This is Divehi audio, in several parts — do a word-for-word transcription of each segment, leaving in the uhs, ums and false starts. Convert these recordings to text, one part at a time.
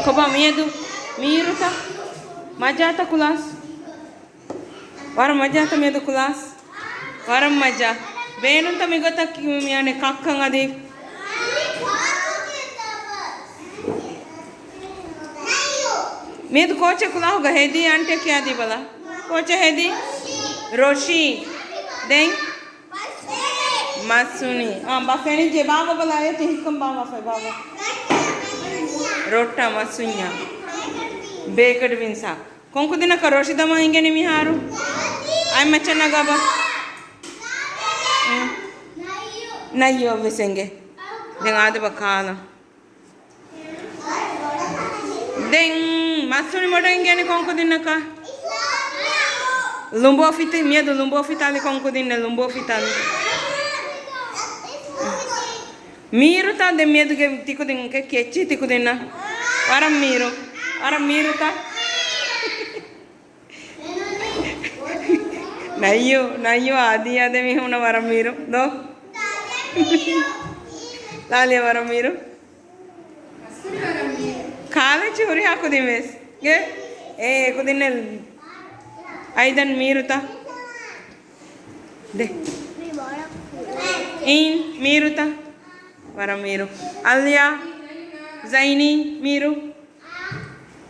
ކޮބާ މިއަދު މީރުތަ؟ މަޖާތަ ކުލާސް؟ ވަރަށް މަޖާތަ މިއަދު ކުލާސް؟ ވަރަށް މަޖާ. ބޭނުންތަ މިގޮތަށް މި-، މިއަނެއް ކައްކަން އަދި؟ މިއަދު ކޯޗެއް ކުލާހުގަ ހެދީ އަންޓިއަށް ކިޔާދީބަލަ. ކޯޗެއް ހެދީ؟ ރޮޝީ. ދެން؟ މަސް އުނި. އާ، ބަ ފެނިއްޖެ. ބާވަބަލަ އޭތި ހިއްކަން ބާވާފައި ބާވަ. ރޮއްޓާ މަސް އުންޏާ. ބޭކަޑް ބީންސާ. ކޮން ކުދިންނަކަށް ރޮށި ދަމާ އިނގެނީ މިހާރު؟ އަތްމައްޗަށް ނަގާބަ. އެ. ނައްޔޯ ވެސް އެނގޭ. ދެން އާދެބަ ކާލަ. ދެން މަސް އުނި މޮޑަ އިނގޭނެ ކޮން ކުދިންނަކަށް؟ ލުނބޯ ފިތި، މިއަދު ލުނބޯ ފިތާލި ކޮން ކުދިންނެއް ލުނބޯ ފިތާލި؟ މީރުތާ ދެން މިއަދުގެ ތިކުދިން ކެއްޗި ތިކުދިންނަށް. ވަރަށް މީރު. ވަރަށް މީރުތާ. ނައްޔޫ، ނައްޔޫ އާދިޔާ ދެ މީހުންނަށް ވަރަށް މީރު. ދޯ؟ ލާލިޔާ ވަރަށް މީރު. ކާލެއްޗި ހުރިހާ ކުދިން ވެސް. ގެ؟ އޭ، އެކުދިންނެއް. އައިދަން މީރުތަ؟ ދެ. އިން، މީރުތަ؟ ވަރަށް މީރު. އަލްޔާ، ޒައިނީ، މީރު.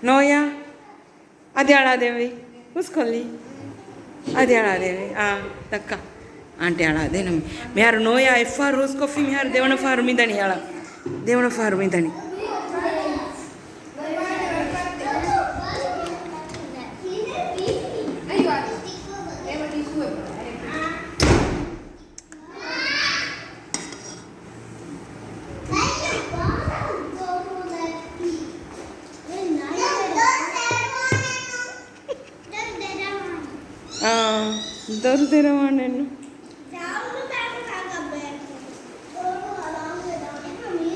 ނޯޔާ. އަދި އަޅާދެންވީ. ހުސްކޮށްލީ. އަދި އަޅާދެންވީ. އާ، ދައްކާ. އާންޓި އަޅާދޭނަމޭ. މިހާރު ނޯޔާ އެއްފަހަރު ހުސްކޮށްފި މިހާރު ދެވަނަ ފަހަރު މިދަނީ އަޅާ. ދެވަނަ ފަހަރު މިދަނީ. އާ، ދޮރު ދެރަވާނެއްނު.